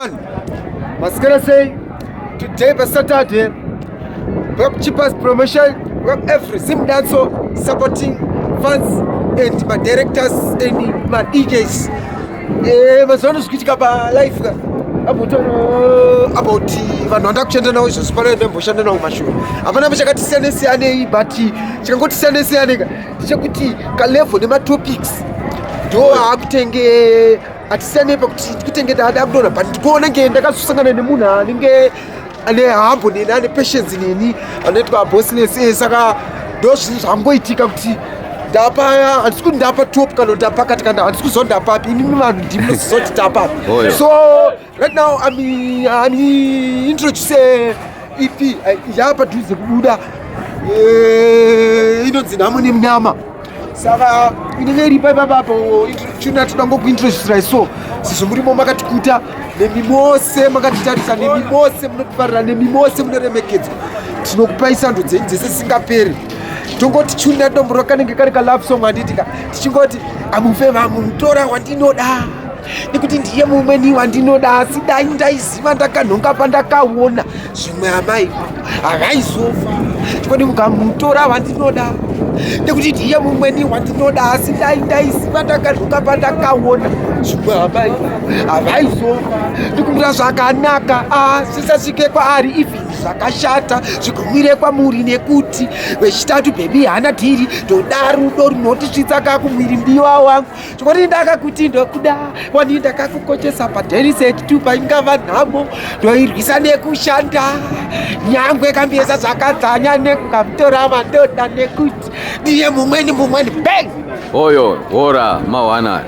Masikara sei today pa Saturday we have cheapest promotion we have every Zim dancer supporting fans and my directors and my DJs. Eh, mazuva ano zvikuitika pa life ka about about vanhu vanda kushanda navo izvozvi pano ndamboshanda navo mashure hapana pachakati siyane siyanei but chikangoti siyane siyane ka ndechekuti kalevel nematopics ndo aakutenge hatisiyanei pakuti kutenge dada kudonha but ndikuona nge ndakazosangana nemunhu anenge ane hambo neni ane patience neni anoitwa bosnes eh, saka ndo zvinhu zvangoitika kuti ndapa handisi kuti ndapa top kana kuti ndapakati kana handisi kuziva ndapapi imimi vanhu ndimi munoziva kuti ndapapi so right now I'm, I'm introduce EP eh, yapadhuze kubuda eh, inonzi nhamo nemunyama saka inenge iri paipapapo chuna toda ngokuintroducirai so sezvo murimo makatikuta nemi mose makatitarisa nemi mose munotifarira nemi mose munoremekedzwa tinokupai sando dzenyu dzese dzisingaperi tongoti chuna dombo kanenge kari kalove song handitika tichingoti amufe vamutora wandinoda nekuti ndiye mumweni wandinoda asi dai ndaiziva ndakanhonga pandakaona zvimwe amai havaizofa chikoni mukamutora wandinoda nekuti ndiye mumweni wandinoda asi dai ndaiziva ndakanhonga pandakaona zvimwe amai havaizofa ndikumbira zvakanaka zvisasvike kwaari even zvakashata zvigumire kwamuri nekuti wechitatu bhebi hana dhiri ndoda rudo runotisvitsa kakumwiri mdiwa wangu Chikoti ndakakuti ndokuda wani ndakakukochesa padheni set paingava nhamo ndoirwisa nekushanda nyangwe kambiyesa zvakadzanya nekukamutora mandoda nekuti ndiye mumweni mumweni bang oyo hora mawana.